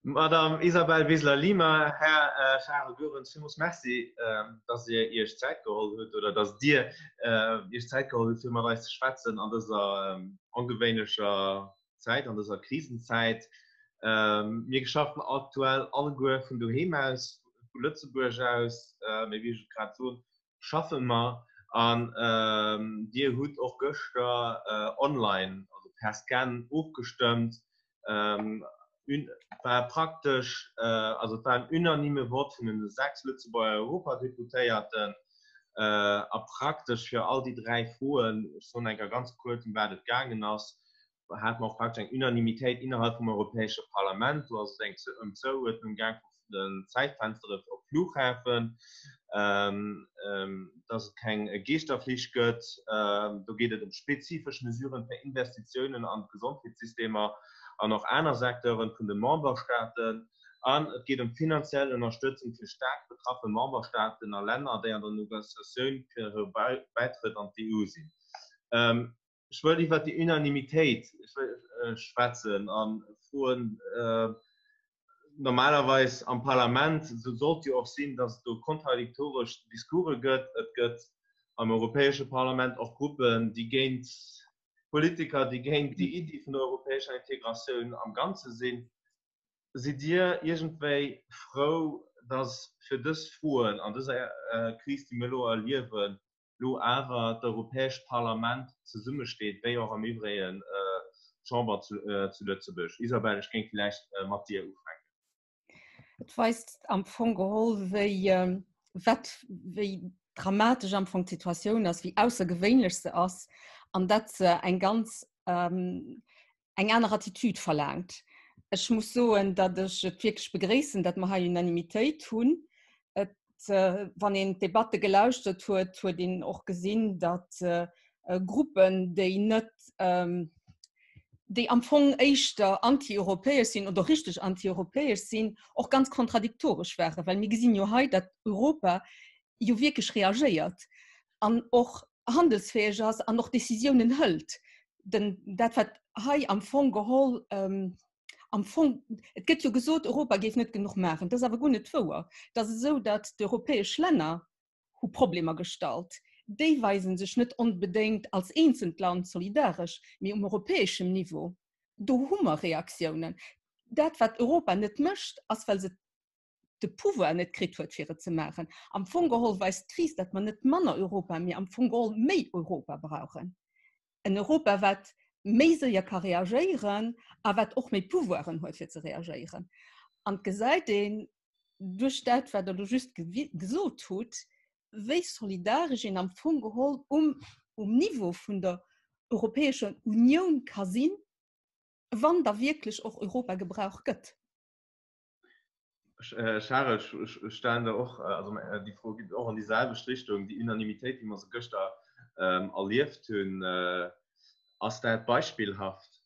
Madame Isabel Wiseler-Lima, Här Charel Goerens, villmools Merci, dass Dir Iech Zäit geholl hutt oder dass Dir Iech Zäit geholl hutt, fir mat eis ze schwätzen an dëser ongewéinlecher Zäit, an dëser Krisenzäit. Mir schaffen aktuell alleguer vun doheem aus, vu Lëtzebuerg aus, mee wéi ech et grad sot, schaffe mer an Dir hutt och gëschter online, also per Scan ofgestëmmt. War praktesch, also et war en unanime Vott vun den 6 Lëtzebuerger Europadeputéierten a praktesch fir all déi 3 Froen, ech soen eng Kéier ganz kuerz, ëm wat et gaangen ass, hate mer och praktesch eng Unanimitéit innerhalb vum Europäesche Parlament. Do ass et eng ëm d'Zouuerdnung gaang vun den Zäitfenstere op Flughäfen, dass et keng Geeschterflich gëtt. Do geet et ëm spezifesch Mesuren fir Investitiounen an d'Gesondheetssystemer an och aner Secteuren vun de Memberstaaten. An et geet ëm finanziell Ënnerstëtzung fir staark betraffe Memberstaaten a Länner, déi an der Nogociatioun fir hire Bäitrëtt an d'EU sinn. Ech wëll iwwert déi Unanimitéit schwätzen a froen, normalerweis am Parlament, esou sollt jo och sinn, datt et do kontradiktoresch Discourse gëtt. Et gëtt am Europäesche Parlament och Gruppen, déi géint Politiker, déi géint déi Iddi vun der europäescher Integratioun am Ganze sinn. Sidd Dir iergendwéi frou, datt fir dës Froen an dëser Kris, déi mir elo erliewen, lo awer d'Europäescht Parlament zesummesteet, wéi och am Iwwregen d'Chamber zu Lëtzebuerg. Isabel, ech géing villäicht mat dir ufänken. Et weist am Fong geholl, wéi, wat, wéi dramatesch am Fong d'Situatioun ass, wéi aussergewéinlech se ass an datt se eng ganz eng aner Attitüd verlaangt. Ech muss soen, datt ech et wierklech begréissen, datt mer hei Unanimitéit hunn. Et, wann een d'Debatte gelauschtert huet, huet een och gesinn, datt Gruppen, déi net, déi am Fong éischter antieuropäesch sinn oder richteg antieuropäesch sinn, och ganz kontradiktoresch waren. Well mir gesinn jo hei, datt Europa jo wierklech reagéiert an och handelsfäeg ass an och Decisiounen hëlt. Den, dat wat hei am Fong geholl ähm, am Fong, et gëtt jo gesot, Europa géif net genuch maachen. Dat ass awer guer net wouer. Dat ass esou, datt d'europäesch Länner hu Problemer gestallt. Déi weisen sech net onbedéngt als eenzelt Land solidaresch, mee um europäeschem Niveau, do hu mer Reaktiounen. Dat wat Europa net mécht, ass well se de Pouvoir net kritt huet fir et ze maachen. Am Fong geholl weist d'Kris, datt mer net manner Europa, mee am Fong geholl méi Europa brauchen. En Europa wat méi séier ka reagéieren a wat och méi Pouvoiren huet fir ze reagéieren. An et gesäit een duerch dat wat Der elo just gesot hutt, wéi solidaresch een am Fong geholl um um Niveau vun der Europäescher Unioun ka sinn, wann da wierklech och Europa gebraucht gëtt. Charel, ech stellen der och, also déi Fro geet och an déi selwecht Richtung, déi Unanimitéit, wéi mer se gëschter erlieft hunn, ass dat beispillhaft?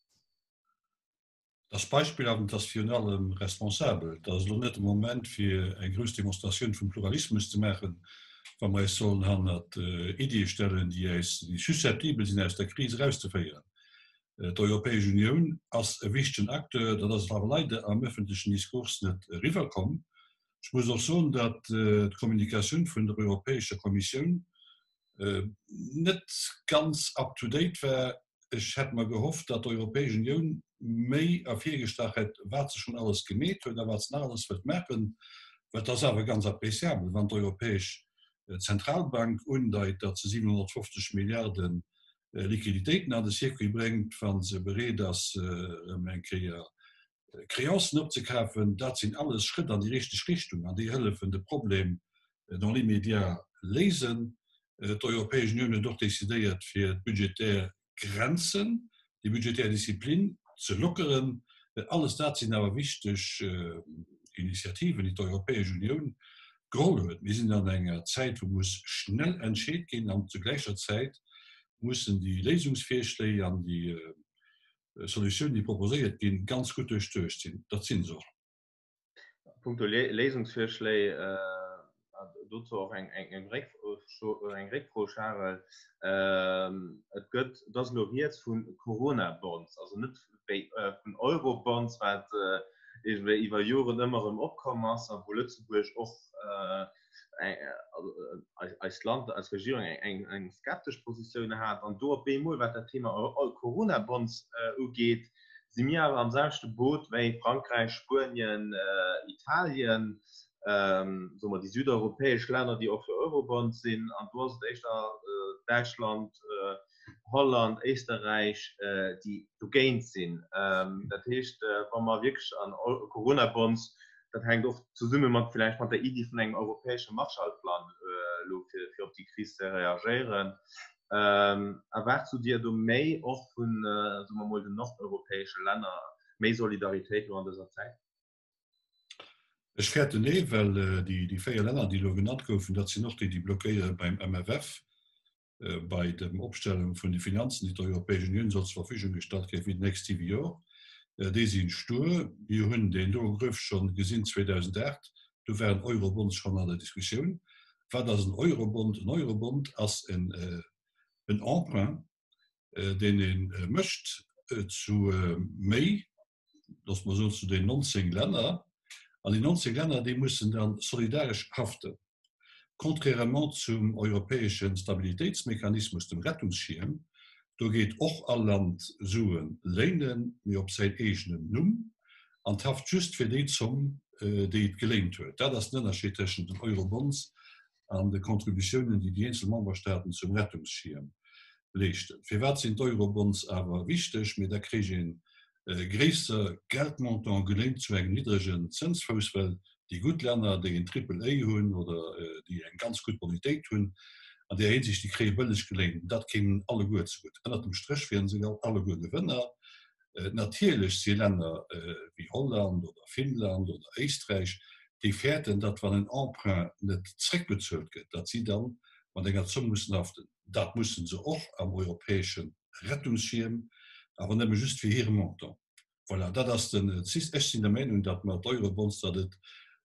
Dat ass beispillhaft an et ass virun allem responsabel. Et ass elo net de Moment, fir eng grouss Demonstratioun vum Pluralismus ze maachen, wa mer eis sollen hannert Iddie stellen, déi eis, déi susceptibel sinn, aus der Kris erauszeféieren. D'Europäesch Unioun ass e wichtegen Acteur, dat ass awer leider am ëffentlechen Diskurs net eriwwerkomm. Ech muss och soen, datt d'Kommunikatioun vun der Europäescher Kommissioun net ganz up to date war. Ech hätt mer gehofft, datt d'Europäesch Unioun méi ervirgestach hätt, wat se schonn alles gemeet huet a wat se nach alles wëllt maachen, well et ass awer ganz appréciabel, wann d'Europäesch Zentralbank undeit, datt se 750 Milliarden Liquiditéiten an de Circuit bréngt, wa se bereet ass, erëm eng Kéier Créancen opzekafen. Dat sinn alles Schrëtt an déi richteg Richtung an déi hëllefen, de Problem dans l'immédiat léisen. D'Europäesch Unioun huet och decidéiert, fir d'budgetär Grenzen, déi budgetär Disziplin ze lockeren. Alles dat sinn awer wichteg Initiativen, déi d'Europäesch Unioun geholl huet. Mir sinn an enger Zäit, wou muss schnell entscheet ginn an zu gläicher Zäit mussen déi Léisungsvirschléi an déi Solutiounen, déi proposéiert ginn, ganz gutt duerchduecht sinn. Dat si se och. Punkto Léisungsvirschléi, dozou och eng Réckfro, Charel. Et gëtt, et ass elo rieds vu Corona-Bonds, also net wéi vun Euro-Bonds, wat. iergendwéi iwwer Joren ëmmer erëm opkomm ass a wou Lëtzebuerg och eist Land, eis Regierung eng skeptesch Positioun hat. An do op eemol, wat dat Thema Corona-Bonds ugeet, si mir awer am selwechte Boot wéi Frankräich, Spuenien, Italien, soe mer déi südeuropäesch Länner, déi och fir Eurobonds sinn. An do ass et éischter Däitschland, Holland, Éisterräich, déi dogéint sinn. Dat heescht, wa mer wierklech an Coronabonds, dat hänkt och zesumme mat villäicht mat der Iddi vun engem europäesche Marshallplan elo fir op déi Kris ze reagéieren, erwaarts du dir do méi och vun, soe mer emol, den nordeuropäesche Länner, méi Solidaritéit elo an dëser Zäit? Ech fäerten nee, well déi 4 Länner, déi elo genannt goufen, dat sinn och déi, déi blockéiere beim MFF, bei der Opstellung vun de Finanzen, déi d'Europäesch Unioun soll zur Verfügung gestallt kréien fir déi nächst siwe Jor. Déi sinn stur. Mir hunn deen do Grëff schonn gesinn 2008, do waren Eurobonds schonn an der Diskussioun. Wat ass en Eurobond? En Eurobond ass en Emprunt, deen ee mécht zu méi, loosse mer soen zu den 19 Länner, an déi 19 Länner, déi mussen da solidaresch haften. Contrairement zum europäesche Stabilitéitsmechanismus, dem Rettungsschierm, do geet och all Land Sue léinen, mee op säin eegenen Numm, an d'haft just fir déi Zomm, déi et geléint huet. Dat ass den Ënnerscheed tëschent den Eurobonds an de Contributiounen, déi déi eenzel Memberstaaten zum Rettungsschierm leeschten. Firwat sinn d'Eurobonds awer wichteg? Mee da kréich een gréisser Geldmontant geléint zu engem niddregen Zënsfouss, well déi gutt Länner, déi en Triple A hunn oder déi eng ganz gutt Bonitéit hunn an där Hinsicht, déi kréie bëlleg geléint. Dat kéim hinnen alleguer zegutt. Ënnert dem Stréch wieren se alleguer Gewënner. Natierlech si Länner wéi Holland oder Finnland oder Éisträich, déi fäerten, datt wann en Emprunt net zréckbezuelt gëtt, datt si dann mat enger Zomm mussen haften. Dat musse se och am europäesche Rettungsschierm, awer nëmme just fir hire Montant. Voilà, dat ass den Cis. Ech sinn der Meenung, datt mer d'Eurobonds, datt et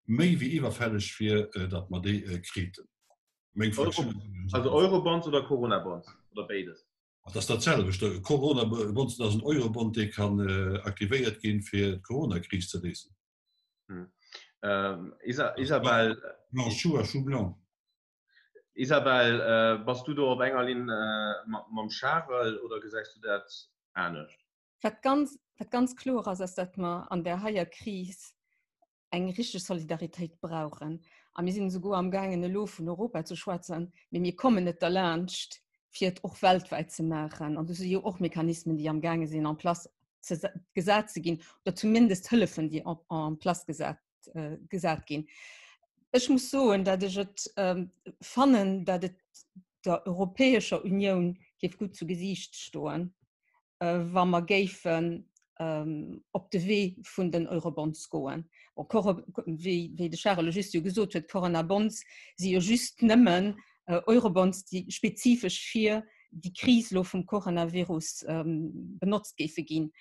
méi wéi iwwerfälleg wier, datt mer déi kriten. Meng Fraktioun. Also Eurobonds oder Coronabonds oder béides? Dat ass dat selwecht. Coronabonds, dat ass en Eurobond, dee kann aktivéiert ginn, fir d'Coronakris ze léisen. Isabelle. Blanc, chou à chou blanc. Isabelle, bass du do op enger Linn mam Charel oder gesäis du dat anescht? Wat ganz, wat ganz kloer ass, ass, datt mer an där heier Kris eng richteg Solidaritéit brauchen. A mir sinn esouguer am gaangen elo vun Europa ze schwätzen, mee mir kommen net derlaanscht, fir et och weltwäit ze maachen. An do si jo och Mechanismen, déi am gaange sinn en place ze gesat ze ginn oder zumindest Hëllefen, déi en place gesat, äh, gesat ginn. Ech muss soen, datt ech et ähm, fannen, datt et der Europäescher Unioun géif gutt zu Gesiicht stoen, wa mer géifen op de Wee vun den Eurobonds goen. Wéi de Charel just jo gesot huet, d'Coronabonds si jo just nëmmen Eurobonds, déi spezifesch fir déi Kris elo vum Coronavirus benotzt géife ginn.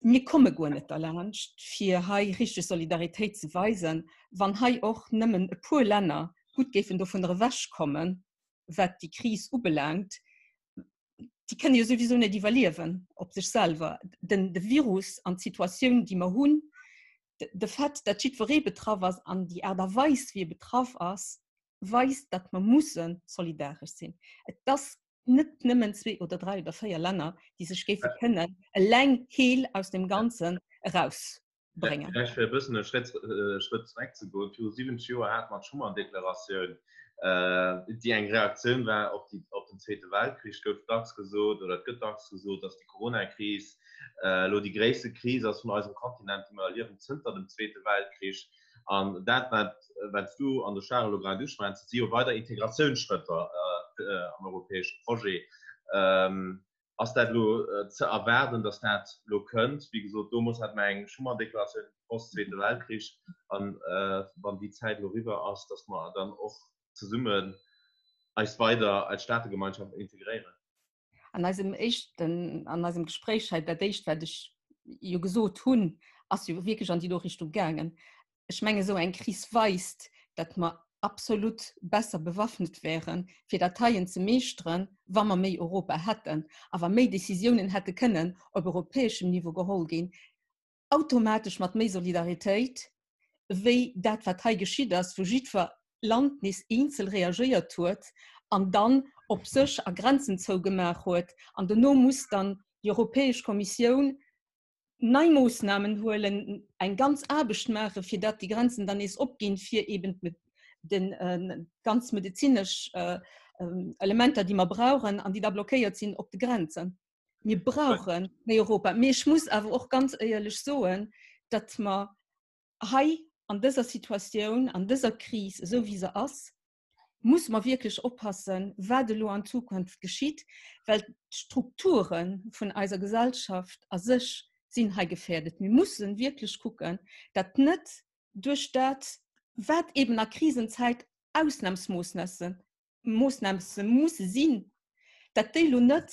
Mir komme guer net derlaanscht, fir hei richteg Solidaritéit ze weisen, wann hei och nëmmen e puer Länner gutt géifen dovunner ewechkommen, wat déi Kris ubelaangt. Déi kënne jo souwisou net iwwerliewen op sech selwer. Den, de Virus an d'Situatioun, déi mer hunn, de Fait, datt jiddweree betraff ass an déi Aart a Weis, wéi e betraff ass, weist, datt mer musse solidaresch sinn. Et ass net nëmmen zwee oder dräi oder véier Länner, déi sech géife kënnen eleng heel aus dem Ganzen eraus bréngen. Vläicht fir e bëssen e Schrétt, Schrëtt zeréckzegoen, Viru 70 Joer hate mer d'Schuman-Deklaratioun, déi eng Reaktioun war op déi, op den Zweete Weltkrich. Et gouf dacks gesot, oder et gëtt dacks gesot, datt déi Coronakris elo déi gréisste Kris ass vun eisem Kontinent, déi mer erliewen zënter dem Zweete Weltkrich. An dat, wat, wat s du an de Charel elo grad uschwätzt, si jo weider Integratiounsschrëtter am europäesche Projet. Ass dat elo ze erwaarden, datt dat elo kënnt? Wéi gesot, deemools hate mer eng Schuman-Deklaratioun post-Zweete Weltkrich. An wann déi Zäit elo eriwwer ass, datt mer dann och zesummen eis weider als Staategemeinschaft integréieren? An eisem éischten, an eisem Gespréich hei, dat éischt, wat ech jo gesot hunn, ass jo wierklech an déi do Richtung gaangen. Ech menge sou eng Kris weist, datt mer absolut besser bewaffnet wären, fir dat heien ze meeschteren, wa mer méi Europa hätten a wa méi Décisiounen hätte kënnen op europäeschem Niveau geholl ginn. Automatesch mat méi Solidaritéit wéi dat wat hei geschitt ass, wou jiddwer Land nees eenzel reagéiert huet an dann op sech a Grenzen zougemaach huet an dono muss dann déi Europäesch Kommissioun nei Moossnamen huelen, eng ganz Aarbecht maachen, fir datt déi Grenzen dann nees opginn, fir eben den ganz medezinesch Elementer, déi mer brauchen an déi da blockéiert sinn op de Grenzen. Mir brauche méi Europa. Mee ech muss awer och ganz éierlech soen, datt mer hei an dëser Situatioun, an dëser Kris, esou wéi se ass, muss mer wierklech oppassen, wat elo an Zukunft geschitt, well d'Strukture vun eiser Gesellschaft a sech sinn hei gefährdet. Mir mussen wierklech kucken, datt net duerch dat, wat eben a Krisenzäit Ausnahmsmoossnasse Moossname musse sinn, datt déi elo net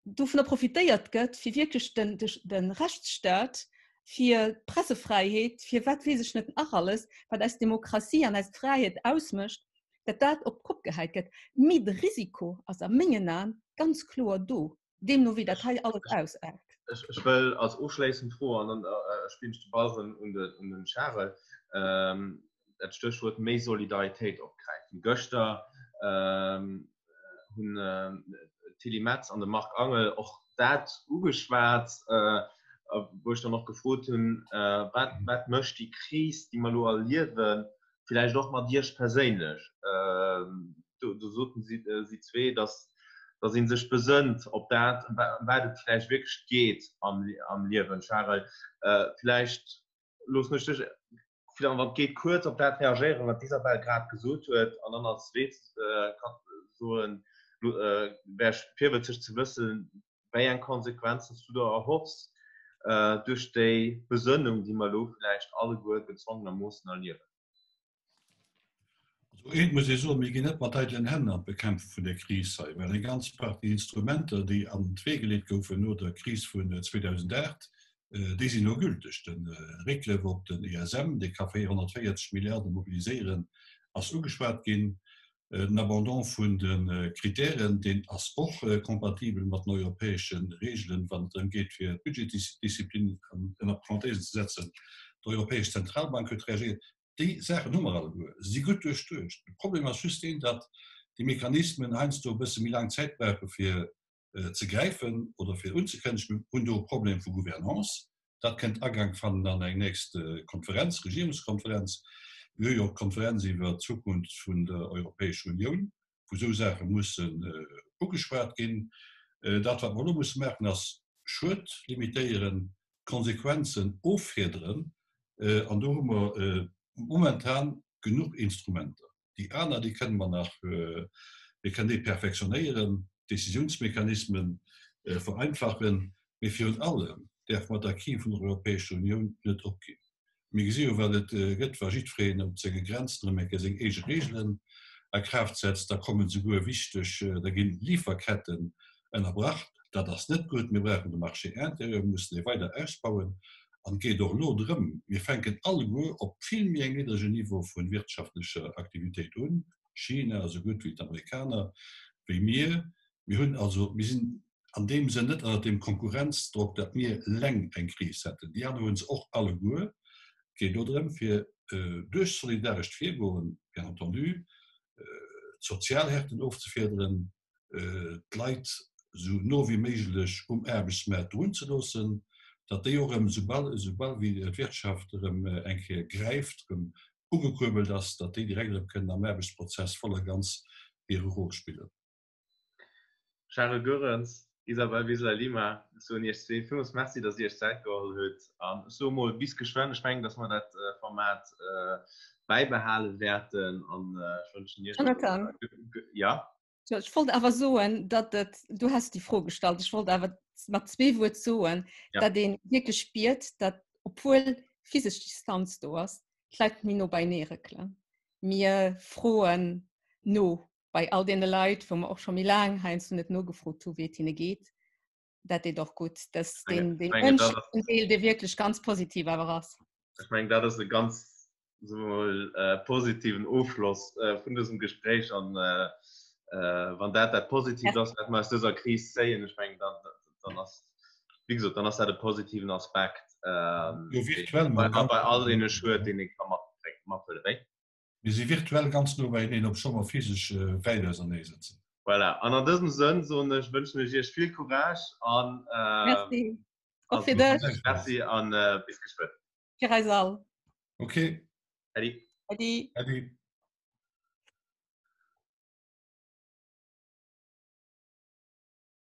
dovunner profitéiert gëtt, fir wierklech den, de Rechtsstaat, fir d'Pressefräiheet, fir wat weess ech net nach alles, wat eis Demokratie an eis Fräiheet ausmécht, datt dat op d'Kopp gehäit gëtt. Mee de Risiko ass a mengen Aen ganz kloer do, deemno wéi dat hei alles ausaart. Ech wëll als ofschléissend Fro, an dann spillen ech de Ball erëm un de Charel, dat Stéchwuert méi Solidaritéit opgräifen. Gëschter hunn d'Tilly Metz an de Marc Angel och dat ugeschwat, wou ech dann och gefrot hunn, wat mécht déi Kris, déi mer elo erliewen, villäicht och mat Iech perséinlech? Do soten si zwee, datt datt ee sech besënnt op dat, ëm wat et villäicht wierklech geet am Liewen. Charel, villäicht loossen ech dech, wann et geet, kuerz op dat reagéieren, wat d'Isabel grad gesot huet, an dann als Zweet soen, wär ech virwëtzeg ze wëssen, wéi eng Konsequenzen s du der erhoffs duerch déi Besënnung, déi mer elo vläicht alleguer gezwongenermoossen erliewen. Also eent muss ee soen, Mir ginn net mat eidelen Hänn an d'Bekämpfe vun där Kris hei, well eng ganz Partie Instrumenter, déi an d'Wee geleet goufen no der Kris vun 2008, déi sinn elo gülteg. De Réckgrëff op den ESM, dee ka 440 Milliarde mobiliséieren, ass ugeschwat ginn. Den Abandon vun de Kritären, deen ass och kompatibel mat den europäesche Reegelen, wann et drëm geet, fir d'Budgetdisziplin ënner Parenthesen ze setzen. D'Europäesch Zentralbank huet reagéiert. Déi Saachen hu mer alleguer, se si gutt duerchduecht. De Problem ass just deen, datt déi Mechanismen heiansdo e bësse méi laang Zäit brauche fir ze gräifen oder fir unzekënnegen. Mir hunn do e Problem vu Gouvernance. Dat kënnt Agank fannen an eng nächst Konferenz, Regierungskonferenz. Mir hu jo och d'Konferenz iwwert d'Zukunft vun der Europäescher Unioun, wou esou Saache mussen ugeschwat ginn. Dat, wat mer elo musse maachen, ass Schued limitéieren, d'Konsequenzen offiederen. An do hu mer momentan genuch Instrumenter. Déi aner, déi kënne mer nach, mir kënnen déi perfektionéieren, d'Décisionsmechanisme vereinfachen, mee virun allem däerfe mer d'Acquis vun der Europäescher Unioun net opginn. Mir gesi jo, wat et gëtt, wa jiddwereen op senge Grenzen erëm eng Kéier seng eege Regeln a Kraaft setzt. Da kommen souguer wichteg, da gi Lieferketten ënnerbrach. Dat ass net gutt. Mir brauchen de Marché intérieur, mir mussen dee weider ausbauen. An et geet och elo drëm, mir fänken alleguer op vill méi engem niddregen Niveau vu wirtschaftlecher Aktivitéit un, China esou gutt wéi d'Amerikaner, wéi mir. Mir hunn also, mir sinn an deem Sënn net ënnert deem Konkurrenzdrock, datt mir eleng eng Kris hätten. Déi aner hu se och alleguer. Et geet elo drëm, fir duerch solidarescht Virgoen, bien entendu, d'Sozialhärten ofzefiederen, d'Leit esou no wéi méiglech um Aarbechtsmaart drun ze loossen, datt déi och erëm, esoubal esoubal wéi d'Wirtschaft erëm eng Kéier gräift, erëm ugekuerbelt ass, datt déi direkt erëm kënnen am Aarbechtsprozess voll a ganz hire Rôle spillen. Charel Goerens, Isabel Wiseler-Lima, ech soen Iech zwee villmools Merci, datt Dir Iech Zäit geholl hutt an ech soe mol bis geschwënn. Ech mengen, datt mer dat Format bäibehale wäerten an ech wënschen Iech. Jonathan. Ja? Ech wollt awer soen, datt et, du has déi Fro gestallt, ech wollt awer mat zwee Wuert soen, ja. datt ee wierklech spiert, datt obwuel physesch Distanz do ass, d'Leit méi no beinee réckelen. Mir froen no bei all deene Leit, wou mer och scho méi laang heiansdo net nogefrot hu wéi et hinne geet. Dat deet och gutt, dass deen, deen mënschlechen Deel, dee wierklech ganz positiv awer ass. Ech mengen, dat ass e ganz soe mer mol, positiven Ofschloss vun dësem Gespréich. An wann dat dat Positiivt ass, wat mer aus dëser Kris zéien, ech mengen, dann, dann ass. Wéi gesot, dann ass dat e positiven Aspekt ähm, jo, virtuell, bei, bei all deene Schued, deen ee ka mathuelen. Wéi? Mir si virtuell ganz no beieneen, obscho mer physesch wäit ausernee sëtzen. Voilà, an an dësem Sënn soen ech, wënschen ech Iech vill Courage an äh, Merci. Och fir dech. Merci an äh, bis geschwënn. Fir eis all. Okay. Äddi. Äddi. Äddi.